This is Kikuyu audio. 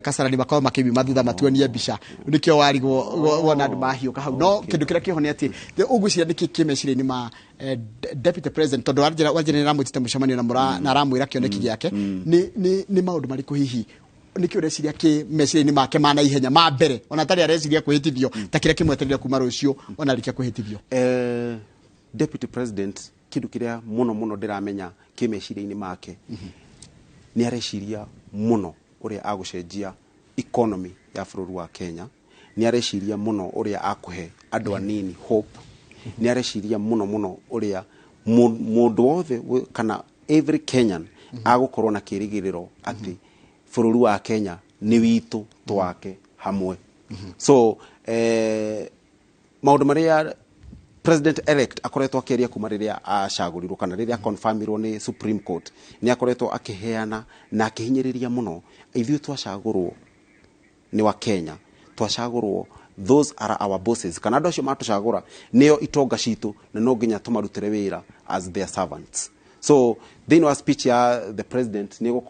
Kasarani makorwo makiuma thutha matuonie mbica, nikio warigwo wona andũ mahiũka hau. No kĩndũ kĩrĩa kĩho nĩ atĩ ũgwĩciria nĩkĩ kĩ meciria-inĩ ma deputy president, tondũ Wanjĩra nĩ aramwĩtĩte mũcemanio na aramwĩra kĩoneki gĩake nĩ maũndũ marĩkũ hihi, nĩkĩ ũreciria kĩ meciria-inĩ make ma naihenya ma mbere, ona atarĩ areciria kwĩhĩtithio, ta kĩrĩa kĩmwetereire kuma rũciũ ona arĩkia kwĩhĩtithio? Deputy president, kĩndũ kĩrĩa mũno mũno ndĩramenya kĩ meciria-inĩ make, nĩ areciria mũno ũrĩa agũcenjia economy ya bũrũri wa Kenya, nĩ areciria mũno ũrĩa akũhe andũ anini hope, nĩ areciria mũno mũno ũrĩa mũndũ wothe kana every Kenyan agũkorwo na kĩrĩgĩrĩro atĩ bũrũri wa Kenya nĩ witũ, twake hamwe. So maũndũ marĩa president elect akoretwo akĩaria kuma rĩrĩa acagũrirwo kana rĩrĩa confirmirwo nĩ Supreme Court, nĩ akoretwo akĩheana na akĩhinyĩrĩria mũno, ithuĩ twacagũrwo nĩ wa Kenya, twacagũrwo, those are our bosses, kana andũ acio matũcagũra nĩo itonga citũ, na no nginya tũmarutĩre wĩra as their servants. So thĩinĩ wa speech ya the president nĩ gũkorwo